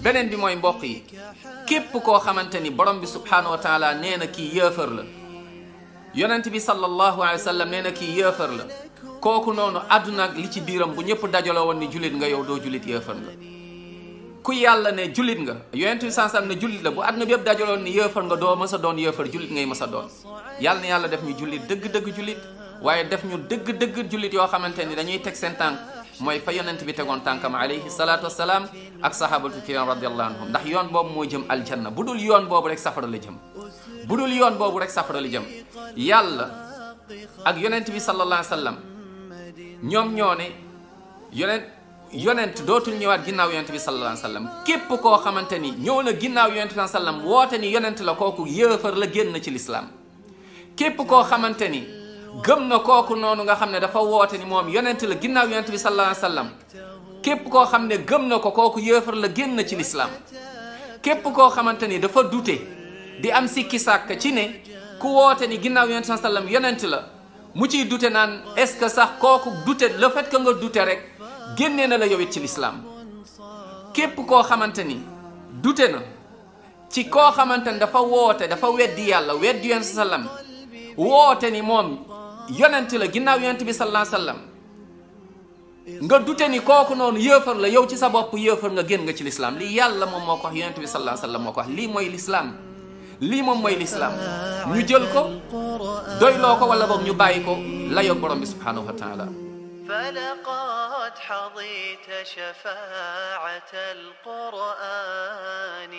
beneen bi mooy mbokk yi képp koo xamante ni borom bi subhanahu wa taala nee na kii yéefar la yonent bi sallallahu alayhi wa sallam nee na kii yéefar la kooku noonu àdduna ak li ci biiram bu ñëpp dajaloo woon ni jullit nga yow doo jullit yéefar nga ku yàlla ne jullit nga yonent bi sallallahu alayhi wa sallam ne jullit la bu àdduna bi yëpp dajaloo woon ni yéefar nga doo mës a doon yéefar jullit ngay mës a doon yàlla na yàlla def ñu jullit dëgg-dëgg jullit waaye def ñu dëgg-dëgg jullit yoo xamante ni dañuy teg seen tànk mooy fa yonent bi tegoon tànkam alayhi salaatu wassalaam ak sahabatu kiram radiyallahu anhum ndax yoon boobu moo jëm aljanna bu dul yoon boobu rek safara la jëm bu dul yoon boobu rek safara la jëm yàlla ak yonent bi sallallahu alayhi wa sallam ñoom ñoo ne yonent dootul ñëwaat ginnaaw yonent bi sallallahu alayhi wa sallam képp koo xamante ni ñëw na ginnaaw yonent bi sallallahu alayhi wa sallam woote ni yonent la kooku yéefar la génn ci lislaam képp koo xamante ni gëm na kooku noonu nga xam ne dafa woote ni moom yonent la ginnaaw yonent bi sallallahu alayhi wa sallam képp koo xam ne gëm na ko kooku yéefar la génn ci lislaam képp koo xamante ni dafa dute di am sikki sàkk ci ne ku woote ni ginnaaw yonent bi sallallahu alayhi wa sallam yonent la mu ciy dute naan est-ce que sax kooku dute le fait que nga dute rek génnee na la yow it ci lislaam képp koo xamante ni dute na ci koo xamante ni dafa woote dafa weddi yàlla weddi yonent sallam woote ni moom yonent la ginnaaw yonent bi sallallahu alayhi wasallam nga dute ni kooku noonu yéefar la yow ci sa bopp yéefar nga génn nga ci lislaam lii yàlla moom moo ko wax yonent bi sallallahu alayhi wasallam moo ko wax lii mooy lislaam lii moom mooy lislaam ñu jël ko doyloo ko wala boog ñu bàyyi ko layoog borom bi subhanahu wa taala فلقد حظيت شفاعة القرآن